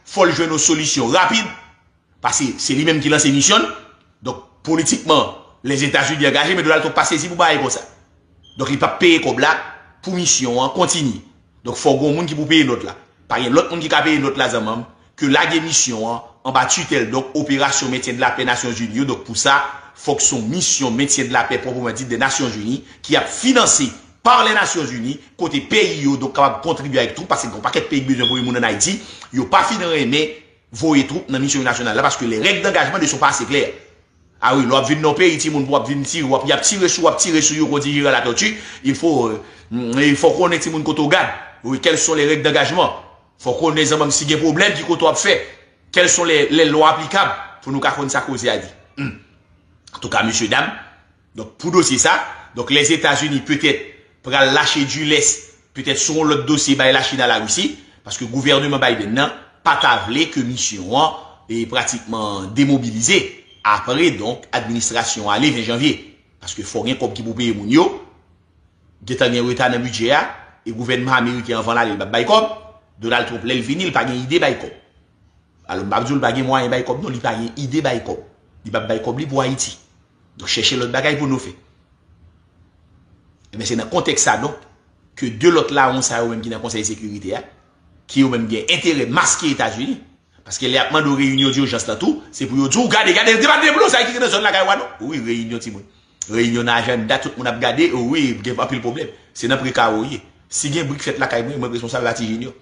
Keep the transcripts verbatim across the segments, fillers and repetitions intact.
Fò l jwenn yon solisyon rapid, paske se li menm ki lanse misyon l. Donk, politikman, Lèzetazini angaje, men Donald Trump pa sezi pou bagay konsa. Donk, li p ap peye kòb la pou misyon an kontinye. Donk, fò gen yon moun ki pou peye nòt la. Pa gen lòt moun ki ka peye nòt la, zanmanm, ke lage misyon an anba titèl, donk, operasyon mentyen de lapè Nasyonzini yo. Donk, pou sa, fòk se yon misyon mentyen de lapè pwòpman dit de Nasyonzini ki ap finanse pa lè Nasyonzini, kote peyi yo, donk, kapab kontribye avèk twoup, paske gen yon pakèt peyi ki bezwen voye moun ann Ayiti, yo pa fin renmen voye twoup nan misyon nasyonal la, paske les règles d'engagement ne sont pas assez claires. A wi, lè w ap vin nan yon peyi, timoun, pou w ap vin tire, w ap, y ap tire sou, w ap tire sou yo, kon di Jeran Latòti, il faut, euh, fò w konnen timoun kote w gad. Wi, quelles sont les règles d'engagement? Fò w konnen zanmanm si gen pwoblèm, ki kote w ap fè. Quelles sont les, les lois applicables? Pou nou ka konn sa koze a di. Hmm. Antouka, mesye dam, donk, pou dosye sa, donk, Lèzetazini petèt pral lache du lès, petèt sou yon lòt dosye bay Lachin a Larisi, paske gouvènman Biden nan pa ta vle ke misyon an e pratikman demobilize apre, donk, administrasyon ale ven janvye. Paske fò gen kòb ki pou peye moun yo, gentan gen reta nan bidjè a, e gouvènman ameriken anvan l ale, l p ap bay kòb. Donald Trump, lè l vini, l pa gen ide bay kòb. Alò, m p ap di w li pa gen mwayen bay kòb, non, li pa gen ide bay kòb. Li p ap bay kòb li pou Ayiti. Donk, chèche lòt bagay pou nou fè. Ebyen, se nan kontèks sa, donk, ke de lòt lawon sa yo menm ki nan Konsèy Sekirite a, ki yo menm gen enterè maske Etazini, paske lè y ap mande w reyinyon dijans lan tou, se pou yo di w, gade, gade, depa de blo sa ki nan zòn lakay ou a, non? Wi, reyinyon timoun. Reyinyon nan ajanda, tout moun ap gade, wi, gen anpil pwoblèm. Se nan preka ou ye. Si gen bri k fèt lakay mwen, mwen k responsab, pa Ti Junior.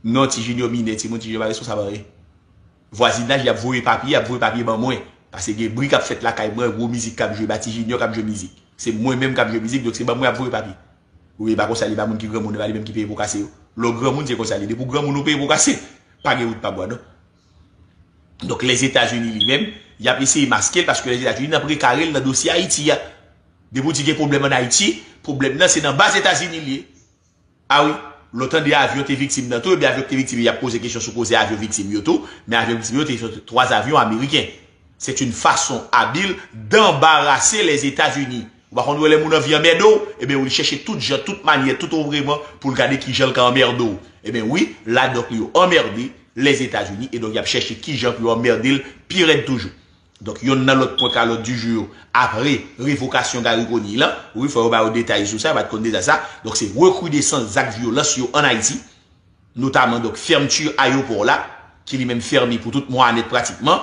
Non, Ti Junior minè, timoun, Ti Junior pa responsab anyen. Vwazinaj, y ap voye papye, y ap voye papye ban mwen. Paske gen bri k ap fèt lakay mwen, gwo mizik k ap jwe, pa Ti Junior k ap jwe mizik. Se mwen menm k ap jwe mizik, donk se ban mwen y ap voye papye. Wi, e pa konsa li, pa moun ki granmoun, e pa li menm ki peye po kase yo. Lè w granmoun, se konsa li. Depi w granmoun, ou peye po kase. Pa gen wout pa bwa, non. Donk, Lèzetazini li menm, y ap eseye maske l, paske Lèzetazini nan prekare l nan dosye Ayiti a. Depi w di gen pwoblèm ann Ayiti, pwoblèm nan se nan baz Etazini l ye. A wi, lè w tande avyon te viktim nan tou, ebyen avyon ki te viktim yo, y ap poze kesyon sou koze avyon viktim yo tou, men avyon viktim yo te se twa avyon ameriken. C'est une façon habile d'embarrasser les États-Unis. Ou pa konn wè lè moun anvi anmède w, ebyen, li chèche tout jan, tout manyè, tout vreman pou l gade ki jan l ka anmède w. Ebyen, wi, la donk, yo anmède Lèzetazini, e donk, y ap chèche ki jan pou yo anmède l pi rèd toujou. Donk, yonn nan lòt pwen ka lòd di jou yo, apre revokasyon Garry Conille lan, wi, fò yo ba yo detay sou sa, yo pa t konn deja sa. Donk, se rekridesans zak vyolans yo ann Ayiti, notaman, donk, fèmti ayewopò la, ki li menm fèmen pou tout mwa a nèt pratikman.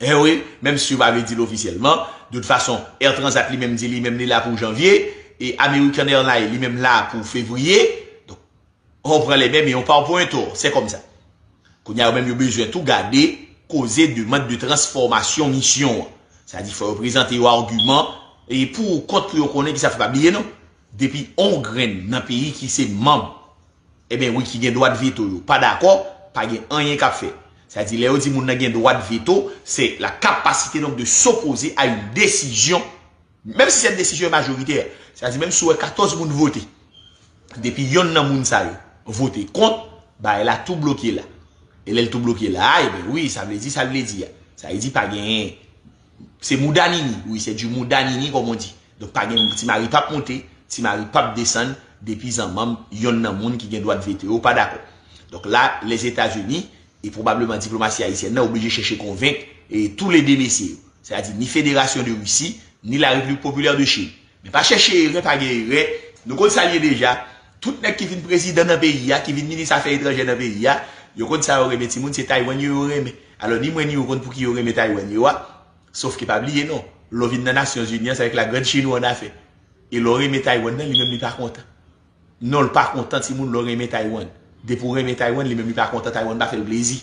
E wi, menm si yo pa vle di l ofisyèlman, de tout fason, Air Transat li menm di li menm li la pou janvye, e American Airlines li menm la pou fevriye. Donk, on prend les mêmes et on part pour un tour. C'est comme ça. Kounye a, yo menm yo bezwen tou gade koze demann de transfòmasyon misyon an. Sa di, fò yo prezante yo agiman e pou kont pou yo konnen ki sa fè pa bliye non. Depi on grenn nan peyi ki se manm, ebyen wi, ki gen dwa de veto yo pa dakò, pa gen anyen k ap fèt. Sa di, lè yo di moun nan gen dwa de veto, se la kapasite donk de s'opposer à une décision. Menm si cette décision est majoritaire, sa di menm si w wè katòz moun vote, depi yonn nan moun sa yo vote kont, bagay la tou bloke la. E lè l tou bloke la, ebyen wi, sa vle di sa l vle di a. Sa vle di pa genyen. Se mouda nini, wi, c'est du mouda nini, comme on dit. Donk pa gen, ti mari p ap monte, ti mari p ap desann, depi zanmanm yonn nan moun ki gen dwa de veto yo pa dakò. Donk la, Lèzetazini, e pwobableman diplomasi ayisyèn nan oblije chèche konvenk e toulede mesye yo. Sètadi ni Fédération de Russie, ni la République Populaire de Chine. Men pa chèche erè, pa gen erè. Nou konn sa l ye deja. Tout nèg ki vin prezidan nan peyi a, ki vin minis afè etranjè nan peyi a, yo konn sa yo renmen timoun, se Taiwan yo, yo renmen. Alò, ni mwen ni ou konn pouki yo renmen Taiwan yo a. Sòf ke pa bliye non, lè w vin nan Nasyonzini an, se avèk la grande Chine ou annafè. E lè w renmen Taiwan nan, li menm li pa kontan. Non, l pa kontan, timoun, lè w renmen Taiwan. Depi w renmen Taiwan, li menm li pa kontan, Taiwan pa fè l plezi.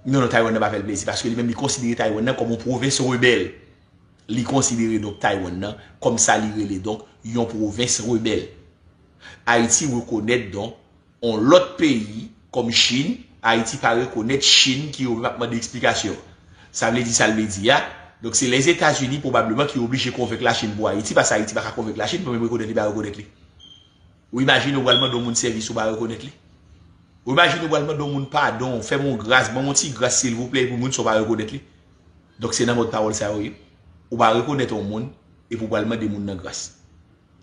Non, non, Taiwan nan pa fè l plezi, paske li menm li konsidere Taiwan nan kòm yon pwovens rebèl. Li konsidere donk Taiwan nan kòm sa li rele donk yon pwovens rebèl. Ayiti rekonèt donk yon lòt peyi kòm Chin, Ayiti pa rekonèt Chin ki yo menm ap mande eksplikasyon. Sa vle di sa l vle di a. Donk se Lèzetazini pwobableman ki oblije konvenk Lachin pou Ayiti, paske Ayiti pa ka konvenk Lachin pou menm rekonèt li pa rekonèt li. Ou imajine ou pral mande yon moun sèvis ou pa rekonèt li? Ou imajine ou pral mande yon moun padon, fè m yon gras, ban m yon ti gras silvouplè, epi moun sa w pa rekonèt li? Donk se nan mòd pawòl sa yo ye. Ou pa rekonèt yon moun, epi w pral mande moun nan gras.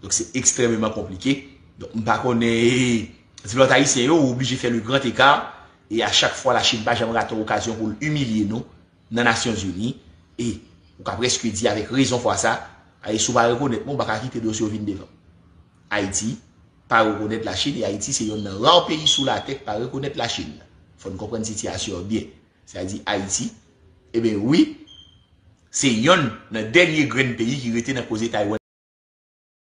Donk se ekstrèmeman konplike. Donk m pa konnen, zilòt ayisyen yo, ou oblije fè le grand écart, E a chak fwa, Lachin pa janm rate yon okazyon pou l imilye nou nan Nasyonzini. E ou ka prèske di avèk rezon fwa sa, a, e si w pa rekonèt mwen, ou pa ka kite dosye w vin devan. Ayiti pa rekonèt Lachin, e Ayiti se yonn nan ra peyi sou latè ki pa rekonèt Lachin. Fò n konprann sitiyasyon an byen. Sa di Ayiti, ebyen wi, se yonn nan dènye grenn peyi ki rete nan koze Taiwan.